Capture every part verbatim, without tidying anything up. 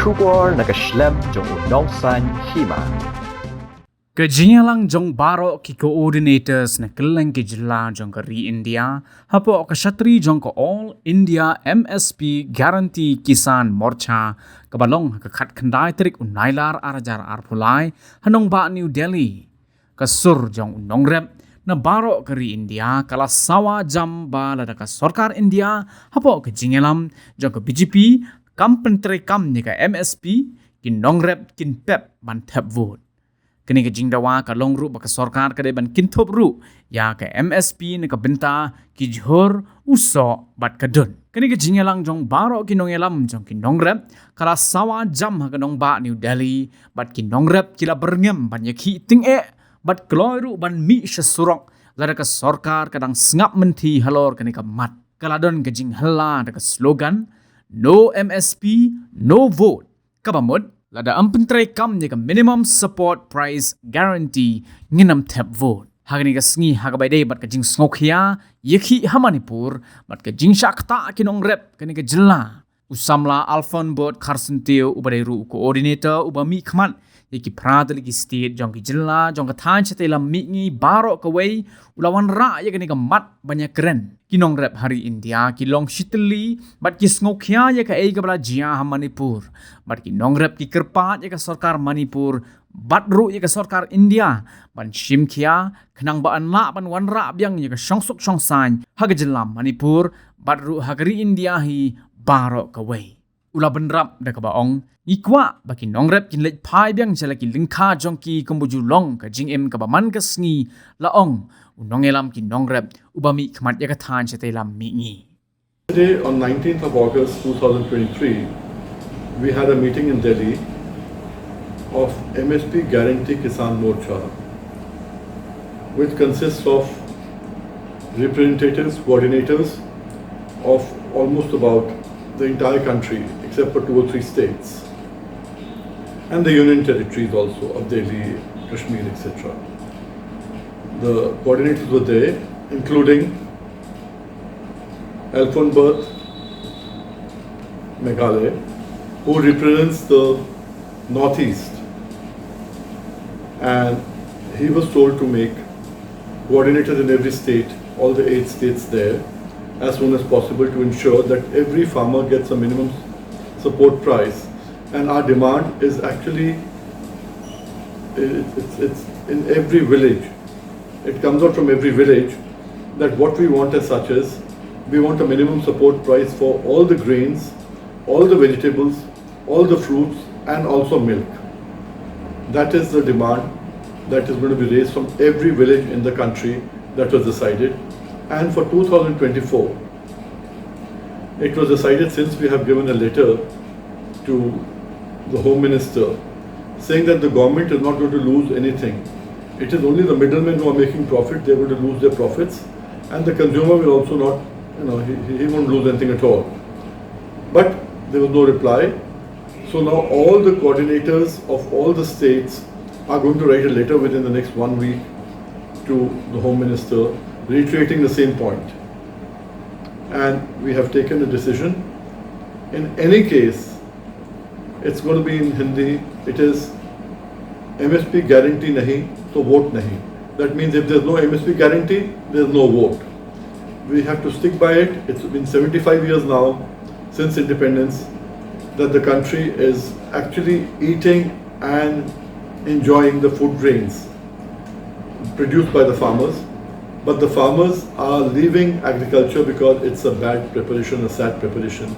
Khubor na ka shlem jong u nongsan hima. Ka jingïalang jong baroh ki coordinators na kylleng ki jylla jong ka ri India hapoh ka shatri jong ka All India M S P Guarantee Kisan Morcha kaba long ha ka khatkhyndai tarik u Nailar ar hajar arphew lai ha nongbah New Delhi. Ka sur jong u nongrep na baroh ka ri India ka la sawa jam ba lada ka sorkar India hapoh ka jingïalam jong ka B J P kam pyntreikam ïa ka M S P, ki nongrep kin pep ban thep vote. Kane ka jingdawa ka long ruh ba ka sorkar ka dei ban kynthup ruh ïa ka M S P na ka bynta ki jhur, u soh bad ka dud. Kane ka jingïalang jong baroh ki nongïalam jong ki nongrep ka la sawa jam ha ka nongbah New Delhi bad ki nongrep ki la byrngem ban ïakhih tyngeh bad kloi ruh ban mih sha surok lada ka sorkar ka dang sngap mynthi halor kane ka mat. Ka la don ka jinghylla da ka slogan, "No M S P, no vote." Kaba mut, lada ym pyntreikam ïa ka minimum support price guarantee, ngin ym thep vote. Ha kane ka sngi ha kaba ïadei bad ka jingsngewkhia ïakhih ha Manipur bad ka jingshah ktah ki nongrep kane ka jylla, u samla Alphonbert Kharsyntiew uba dei ruh u coordinator uba mihkhmat ïa ki phra tylli ki state jong ki jylla jong ka thaiñ shatei lam mihngi baroh kawei u la wanrah ïa kane ka mat ban ïakren. Ki nongrep ha ri India ki long shitylli bad ki sngewkhia ïa kaei kaba la jia ha Manipur bad ki nongrep ki kyrpad ïa ka sorkar Manipur bad ruh ïa ka sorkar India ban shim khia khnang ba yn lah ban wanrah biang ïa ka shongsuk shongsaiñ ha ka jylla Manipur bad ruh ha ka ri India hi baroh kawei. U la bynrap da kaba ong, ngi kwah ba ki nongrep kin leit phai biang sha la ki lyngkha jong ki kumba ju long ka jingim kaba man ka sngi, la ong u nongïalam ki nongrep uba mihkhmat ïa ka thaiñ shatei lam mihngi. Today, on nineteenth of August two thousand twenty-three, we had a meeting in Delhi of M S P Guarantee Kisan Morcha, which consists of representatives, coordinators of almost about the entire country, except for two or three states, and the union territories also of Delhi, Kashmir, et cetera. The coordinators were there, including Alphonbert Meghalaya, who represents the Northeast, and he was told to make coordinators in every state, all the eight states there, as soon as possible to ensure that every farmer gets a minimum support price. And our demand is actually, it's, it's, it's in every village. It comes out from every village that what we want as such is, we want a minimum support price for all the grains, all the vegetables, all the fruits, and also milk. That is the demand that is going to be raised from every village in the country that was decided. And for two thousand twenty-four, it was decided, since we have given a letter to the Home Minister saying that the government is not going to lose anything, it is only the middlemen who are making profit, they're going to lose their profits, and the consumer will also not, you know, he, he won't lose anything at all. But there was no reply. So now all the coordinators of all the states are going to write a letter within the next one week to the Home Minister, reiterating the same point. And we have taken a decision. In any case, it's going to be in Hindi. It is M S P guarantee nahi, to vote nahi. That means if there's no M S P guarantee, there's no vote. We have to stick by it. It's been seventy-five years now since independence that the country is actually eating and enjoying the food grains produced by the farmers. But the farmers are leaving agriculture because it's a bad preparation, a sad preparation.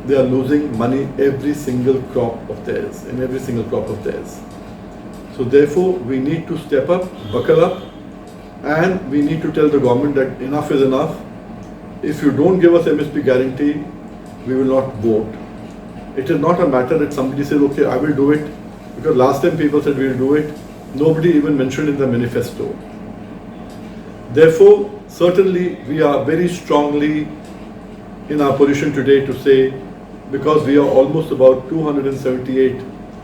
They are losing money every single crop of theirs, in every single crop of theirs. So therefore, we need to step up, buckle up, and we need to tell the government that enough is enough. If you don't give us M S P guarantee, we will not vote. It is not a matter that somebody says, "Okay, I will do it," because last time people said, "We'll do it." Nobody even mentioned in the manifesto. Therefore, certainly, we are very strongly in our position today to say, because we are almost about two hundred seventy-eight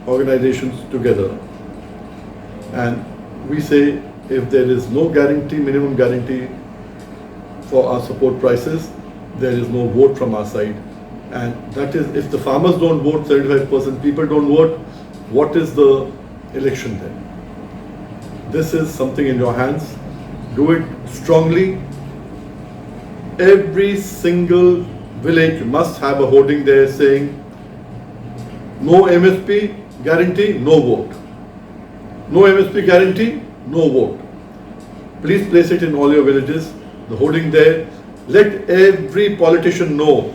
organizations together, and we say, if there is no guarantee, minimum guarantee for our support prices, there is no vote from our side. And that is, if the farmers don't vote, seventy-five percent people don't vote, what is the election then? This is something in your hands. Do it strongly. Every single village must have a hoarding there saying, "No M S P guarantee, no vote. No M S P guarantee, no vote." Please place it in all your villages, the hoarding there. Let every politician know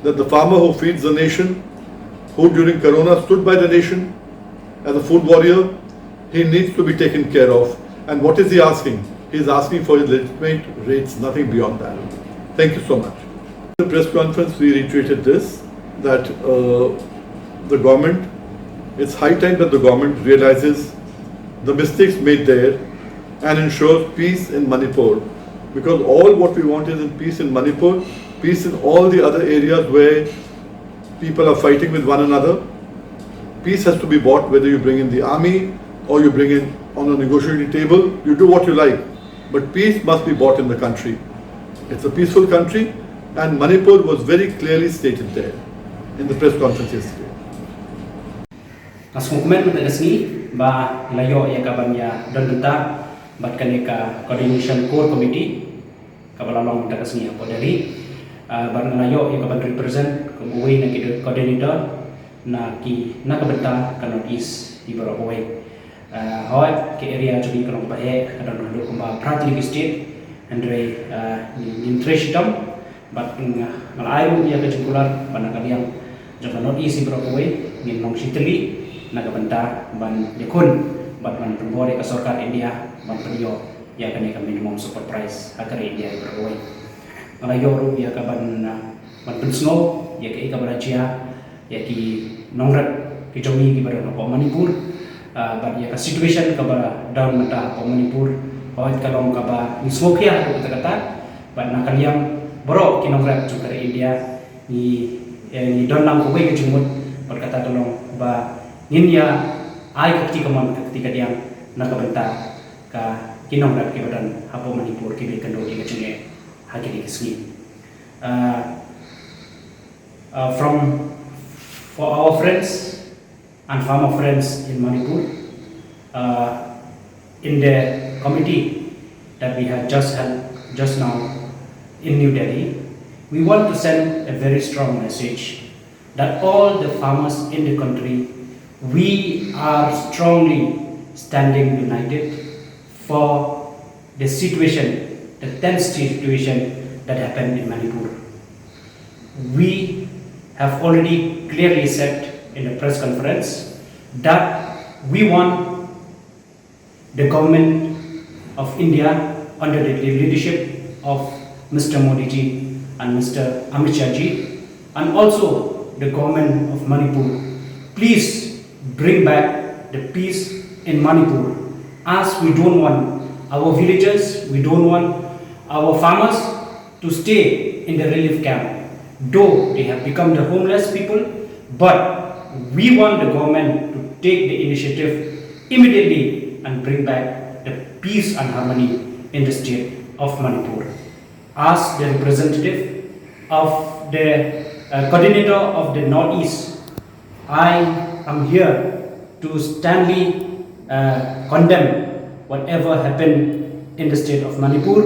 that the farmer who feeds the nation, who during Corona stood by the nation as a food warrior, he needs to be taken care of. And what is he asking? He is asking for his legitimate rates, nothing beyond that. Thank you so much. The press conference, we reiterated this, that uh, the government, it's high time that the government realizes the mistakes made there and ensures peace in Manipur. Because all what we want is in peace in Manipur, peace in all the other areas where people are fighting with one another. Peace has to be bought, whether you bring in the army or you bring in on a negotiating table, you do what you like. But peace must be bought in the country. It's a peaceful country, and Manipur was very clearly stated there in the press conference yesterday. Nga sngewkmen mynta ka sngi ba la ïoh ïa ka ban ïa don bynta bad kane ka coordination core committee kaba la long mynta ka sngi hapoh Delhi. Ah, bad nga la ïoh ïa ka ban represent kum uwei na ki coordinator na ki na ka bynta ka North East hi baroh kawei. Ah, hooid ka area jong ngi ka long kaba heh, ka don haduh kumba phra tylli ki state, hynrei ah, ngin trei shitom. Bad nga la ai ruh ïa ka jingkular ba na ka liang jong ka North East hi baroh kawei ngin long shi tylli na ka bynta ban ïakhun bad ban pynbor ïa ka sorkar India ban pynïoh ïa kane ka minimum support price ha ka ri India hi baroh kawei. Nga la ïoh ruh ïa ka ban ah, ban pynsngew ïa kaei kaba la jia ïa ki nongrep ki jong ngi kiba don hapoh Manipur. Ah, bad ïa ka situation kaba don mynta hapoh Manipur, hooid ka long kaba ngi sngewkhia haduh katta katta. Bad na ka liang baroh ki nongrep jong ka ri India ngi eh, ngi don lang kawei ka jingmut bad kata ka long ba ngin ïa ai ka kti kamon ka kti kadiang na ka bynta ka ki nongrep kiba don hapoh Manipur kiba ïakynduh ïa ka jingeh ha kine ki sngi. Ah, uh, from for our friends and farmer friends in Manipur, uh, in the committee that we had just held just now in New Delhi, we want to send a very strong message that all the farmers in the country, we are strongly standing united for the situation, the tense situation that happened in Manipur. We have already clearly said in the press conference that we want the government of India under the leadership of Mister Modi ji and Mister Amit Shah ji and also the government of Manipur, please bring back the peace in Manipur, as we don't want our villagers, we don't want our farmers to stay in the relief camp. Though they have become the homeless people, but we want the government to take the initiative immediately and bring back the peace and harmony in the state of Manipur. As the representative of the uh, coordinator of the Northeast, I am here to sternly uh, condemn whatever happened in the state of Manipur.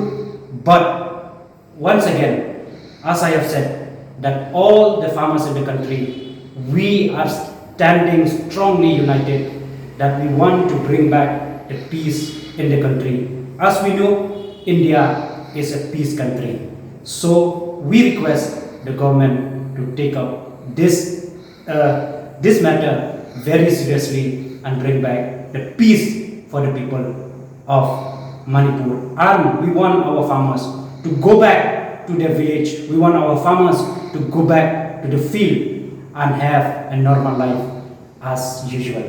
But once again, as I have said, that all the farmers in the country, we are standing strongly united that we want to bring back the peace in the country. As we know, India is a peace country. So we request the government to take up this uh, this matter very seriously and bring back the peace for the people of Manipur. And we want our farmers to go back to their village. We want our farmers to go back to the field and have a normal life as usual.